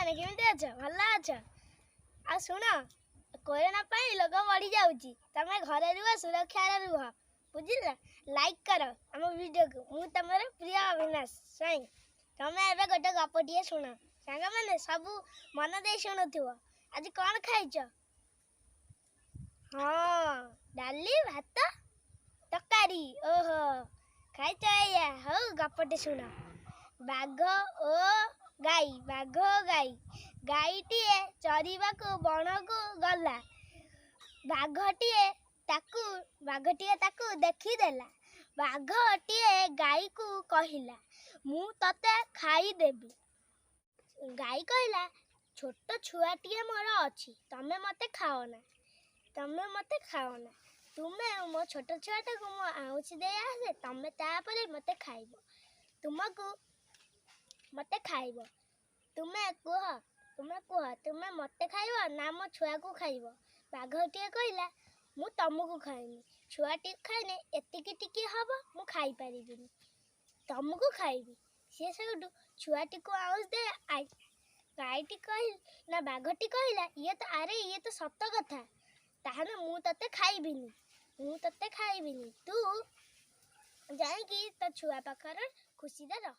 ସାଙ୍ଗମାନେ, କେମିତି ଅଛ? ଭଲ ଅଛ? ଆଉ ଶୁଣ, କରୋନା ପାଇଁ ଲୋକ ବଢ଼ିଯାଉଛି। ତମେ ଘରେ ରୁହ, ସୁରକ୍ଷାରେ ରୁହ, ବୁଝିଲ? ଲାଇକ୍ କର ଆମ ଭିଡ଼ିଓକୁ। ମୁଁ ତମର ପ୍ରିୟ ଅବିନାଶ ସ୍ୱାଇଁ। ତମେ ଏବେ ଗୋଟେ ଗପଟିଏ ଶୁଣ। ସାଙ୍ଗମାନେ, ସବୁ ମନ ଦେଇ ଶୁଣୁଥିବ। ଆଜି କ'ଣ ଖାଇଛ? ହଁ, ଡାଲି, ଭାତ, ତରକାରୀ। ଓହୋ, ଖାଇଛ ଏଇଆ? ହଉ, ଗପଟେ ଶୁଣ। ବାଘ ଓ ଗାଈ। ବାଘ ଗାଈ। ଗାଈଟିଏ ଚରିବାକୁ ବଣକୁ ଗଲା। ବାଘଟିଏ ତାକୁ ଦେଖିଦେଲା। ବାଘଟିଏ ଗାଈକୁ କହିଲା, "ମୁଁ ତତେ ଖାଇଦେବି।" ଗାଈ କହିଲା, "ଛୋଟ ଛୁଆଟିଏ ମୋର ଅଛି, ତମେ ମୋତେ ଖାଅନା, ତମେ ମୋତେ ଖାଅନା। ତୁମେ ମୋ ଛୋଟ ଛୁଆଟାକୁ ମୁଁ ଆଉଁସି ଦେଇ ଆସେ, ତମେ ତାପରେ ମୋତେ ଖାଇବ, ତୁମକୁ ମୋତେ ଖାଇବ। ତୁମେ କୁହ, ତୁମେ କୁହ, ତୁମେ ମୋତେ ଖାଇବ ନା ମୋ ଛୁଆକୁ ଖାଇବ?" ବାଘଟିଏ କହିଲା, "ମୁଁ ତମକୁ ଖାଇନି, ଛୁଆଟିକୁ ଖାଇଲେ ଏତିକି ଟିକେ ହବ, ମୁଁ ଖାଇପାରିବିନି, ତମକୁ ଖାଇବି।" ସିଏ ସେଇଠୁ ଛୁଆଟିକୁ ଆଉଁସି ଦେଇ I. ଗାଈଟି କହିଲା ନା, ବାଘଟି କହିଲା, "ଇଏ ତ, ଆରେ ଇଏ ତ ସତ କଥା। ତାହେଲେ ମୁଁ ତତେ ଖାଇବିନି, ମୁଁ ତତେ ଖାଇବିନି। ତୁ ଯାଇକି ତୋ ଛୁଆ ପାଖରେ ଖୁସିରେ ରହ।"